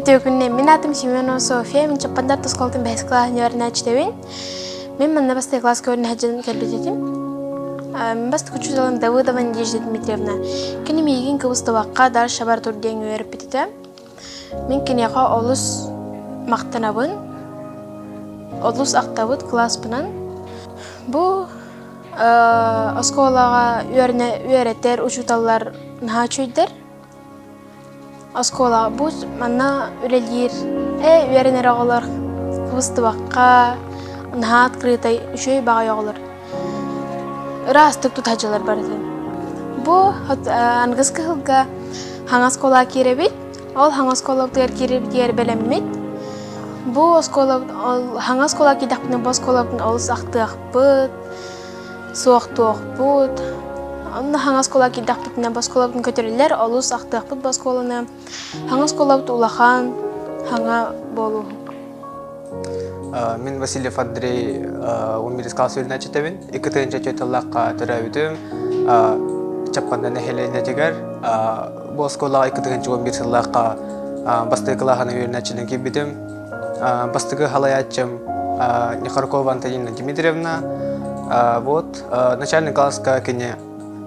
Үтүө күнүнэн. Мин аатым Семенова София. Мин Чаппандар оскуолатын бэһис кылааһын үөрэнээччитэбин. Мин манна бастакы кылааска үөрэнэ сылдьан кэлбит этим. Мин бастакы учууталым Давыдова Надежда Дмитриевна. Кини миигин кыбыстыбакка дальше бар тур диэн үөрэппит этэ. Мин киниэхэ олус махтанабын. Олус ахтабыт кылааспынан. Бу оскуолаҕа үөрэтэр учууталлар наһаа үчүгэйдэр. Оскуолаҕа бу манна үлэлиир үөрэнэр оҕолор кыбыстыбакка наһаа открытай үчүгэй баҕайы оҕолор ыраастык тутааччылар барытын. Бу аныгыс кыһылга хаҥас оскуолаҕа киирэбит. Ол хаҥас оскуолабытыгар киирэрбитигэр бэлэммит. Бу оскуола хаҥас оскуолаҕа киирдэхпинэ бу оскуолабытын олус ахтыахпыт, суохтуохпут. Онно хаҥас оскуолаҕа киирдэхпитинэ бу оскуолабытын көтүрүллэр, олус ахтыахпыт бу оскуоланы. Хаҥас оскуолабыт улахан, хаҥа буолууһук. Мин Васильев Андрей Умирискал сүрүнээччитэбин. 2 тыллаахха төрөөбүтүм. Чаппанда нэһилиэнньэтигэр бу оскуолаҕа 2 11 сыллаахха бастакы кылааһынан үөрэнээччинэн киирбитим. Бастакы халайааччым Нехаркова Антонина Дмитриевна. Вот начальный класска кини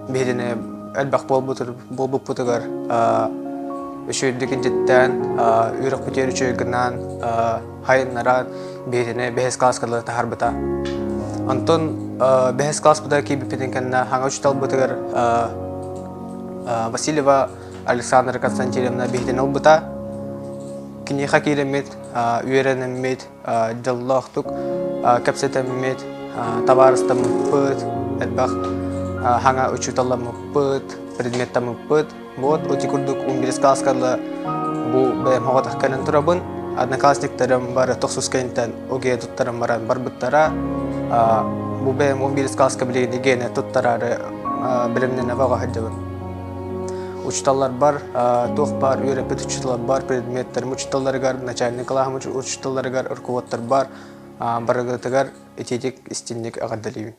биһигини элбэх буолбуппутугар үчүгэйдик илдьиттээн, үөрэхпитигэр үчүгэй гынаан, хайыннаран биһигини бэһис класска дылы таһаарбыта. Онтон бэһис класспытыгар киирбиппитин кэннэ хаҥа учууталбытыгар Васильева Александра Константиновна биһигини ылбыта. Киниэхэ киирэммит, үөрэнэммит, дьоллоохтук кэпсэтэммит, табаарыстаммыппыт, элбэх хаҥа учууталламмыппыт, предметтаммыппыт. Вот ити курдук 11 класска бу бэйэм оҕотох кэлэн турабын. Одноклассниктарым бары тохсус кэнниттэн ОГЭ туттаран баран барбыттара. Бу бэйэм 11 класска билигин ЕГЭ-ни туттараары бэлэмнэнэ бөҕө сылдьабын. Учууталларбар туох баар үөрэппит учууталларбар, предметтэрим учууталларыгар, начальник кылааһым учууталларыгар, руководтарбар барыгытыгар итиитик истинник эҕэрдэлиибин.